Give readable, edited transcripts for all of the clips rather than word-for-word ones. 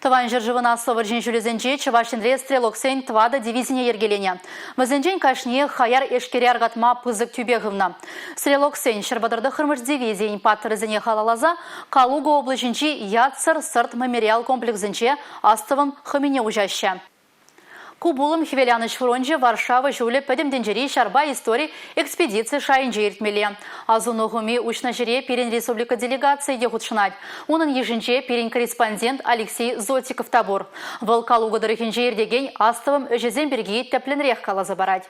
Тӑван ҫӗршывӑн Аслӑ вӑрҫин ҫулӗсенче Чӑваш Енре стрелоксен тӑватӑ дивизине йӗркеленӗ. Вӗсенчен кашниех хаяр эшкере аркатма пысӑк тӳпе хывнӑ. Стрелоксен 139-мӗш дивизийӗн паттӑрӗсене халалласа Калуга облаҫӗнчи ятсӑр сӑрт мемориал комплексӗнче астӑвӑм хӑмине уҫаҫҫӗ. Ку пулӑм Хӗвеланӑҫ фрончӗ Варшава ҫулӗ пӗтӗм тӗнчери ҫарпа истори экспедици шайӗнче иртмелле. Асӑну хӑми уҫнӑ ҫӗре пирӗн республика делегацийӗ те хутшӑнать. Унӑн йышӗнче пирӗн корреспондент Алексей Зотиков та пур. Вӑл Калуга тӑрӑхӗнче иртекен астӑвӑм ӗҫӗсем пирки тӗплӗнрех каласа парать.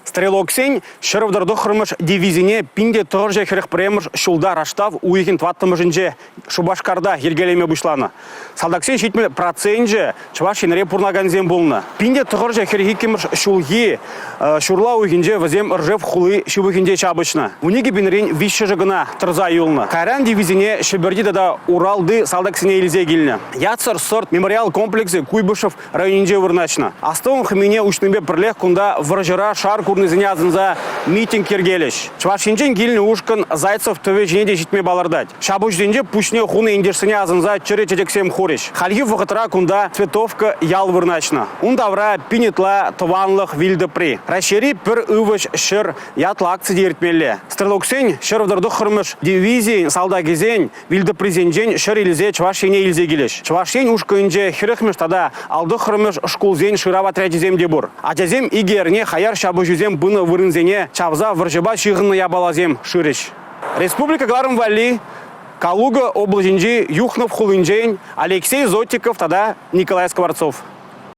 Стрелоксен 139-мӗш дивизине 1941 ҫулта раштав уйӑхӗн тӑваттӑмӗшӗнче Шупашкарта йӗркелеме пуҫланӑ. Салтаксен 70 проценчӗ Чӑваш Енре пурӑнакансем пулнӑ. 1942-мӗш ҫулхи ҫурла уйӑхӗнче вӗсем Ржев хули ҫывӑхӗнче ҫапӑҫнӑ. 12 пинрен виҫҫӗшӗ кӑна тӑрса юлнӑ. Кайран дивизине Ҫӗпӗрти тата Уралти салтаксене илсе килнӗ. Ятсӑр сӑрт мемориал комплексӗ Куйбышев районӗнче вырнаҫнӑ. Астӑвӑм хӑмине уҫнипе пӗрлех кунта вӑрҫӑра шар курнисене асӑнса митинг йӗркелӗҫ. Чӑваш Енчен килнӗ ушкӑн Зайцев тӑвӗ ҫине те ҫитме палӑртать. Ҫапӑҫусенче пуҫне хунӑ ентешсене асӑнса чӗрӗ чечексем хурӗҫ. Хальхи вӑхӑтра кунта Цветовка ял вырнаҫнӑ. Ун тавра пин ытла тӑванлӑх вилтӑпри. Раҫҫейри пӗр ывӑҫ ҫӗр ятлӑ акци те иртмелле. Стрелоксен 139-мӗш дивизийӗн салтакӗсен Вилтӑприсенчен ҫӗр илсе Чӑваш Ене илсе килӗҫ. Чӑваш Ен ушкӑнӗнче 40-мӗш тата 59-мӗш шкулсен шырав отрячӗсем те пур. Ачасем икӗ эрне хаяр ҫапӑҫусем пынӑ вырӑнсене чавса вӑрҫӑпа ҫыхӑннӑ япаласем шырӗҫ. Республика кӑларӑм валли Калуга облаҫӗнчи Юхнов хулинчен Алексей Зотиков тата Николай Скворцов.